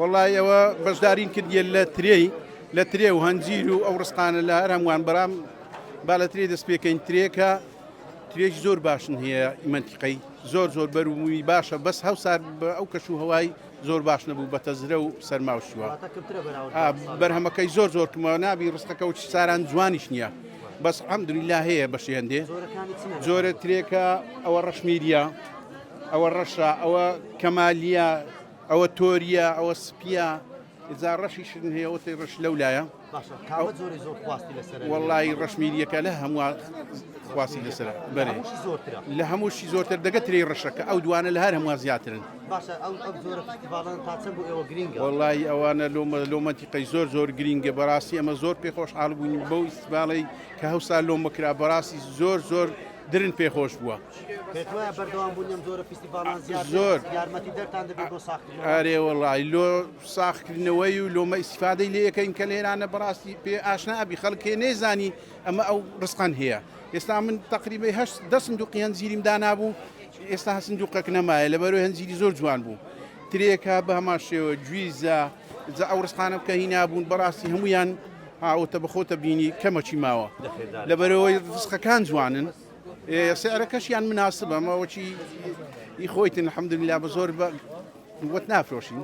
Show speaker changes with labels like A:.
A: وەڵای ئەوە بەشدارین کردیە لە ترێی لە ترێ و هەنجیر و ئەو ڕسقانە لە هەر هەمووان بەرام با لە ترێ دەست پێکەین ترێکە ترێکی زۆر باشن هەیە مەنتیقەی زۆر زۆر بەروبوومی باشە بەس هەوسار بە ئەو کەش و هەوای زۆر باش نەبوو بە تەزرە و سەرما و شووە بەرهەمەکەی زۆر زۆر کمە نابی ڕستەکە و ساران جوانیش نییە بەس الحمدلله هەیە بەشی هەندێ جۆرە ترێکە ئەوە ڕەشمیریە ئەوە ڕەشە ئەوە کەمالیە ئەوە تۆریە ئەوە سپیە ئجا ڕەشیشن هەیە ئەوەتەی ڕەش لەو لایە
B: باشە کامە جۆری زۆر خواستی لەسەرە؟
A: وەڵی ڕەشمیریەکە لە هەموو خواستی لەسەرە بەرێ
B: هەمووشی زۆرترە
A: لە هەمووشی زۆرتر دەگە تری ڕەشەکە ئەو دوانە لە هەر هەموو زیاترن
B: باشە ئەو ئەو جۆرە فستیڤاڵان تا چەند بۆ ئێوە گرینگە؟
A: وەڵی ئەوانە لۆمە لۆ مەنتیقەی زۆر زۆر گرینگە بەڕاستی ئەمە زۆر پێخۆشحاڵ بووین بەو ئیستیڤاڵەی کە هەوسا لۆمە کرا بەڕاستی زۆر زۆر درن پێخۆش بووە.
B: پێت وایە بەردەوام بوونی ئەم جۆرە فیستیڤاڵان زیاتر
A: زۆر.
B: یارمەتیدەرتان دەبێت بۆ ساغکردنەوە؟
A: ئەرێ وەڵی لۆ ساغکردنەوەی و لۆمە ئیسیفادەی لێ یەکەین کە لێرانە بەڕاستی پێ ئاشنا ئەبی خەڵک هەیە نەیزانی ئەمە ئەو ڕزقان هەیە ئێستا من تقریبی هەشت دە سندوقی هەنجیریم دانابوو ئێستا سندوقەک نەمایە لەبەرەوەی هەنجیری زۆر جوان بوو ترێکە بە هەمان شێوە گویزە جا ئەو ڕزقانە بکە هینا بوون بەڕاستی هەمویان هاوتە بەخۆتە بینی کەمەکی ماوە لەبەرەوەی ڕزقەکان جوانن سعرەکەشیان مناسبە ئەمە وەکی ئی خۆیتن الحمدلله بە زۆر بە وەت نافرۆشین.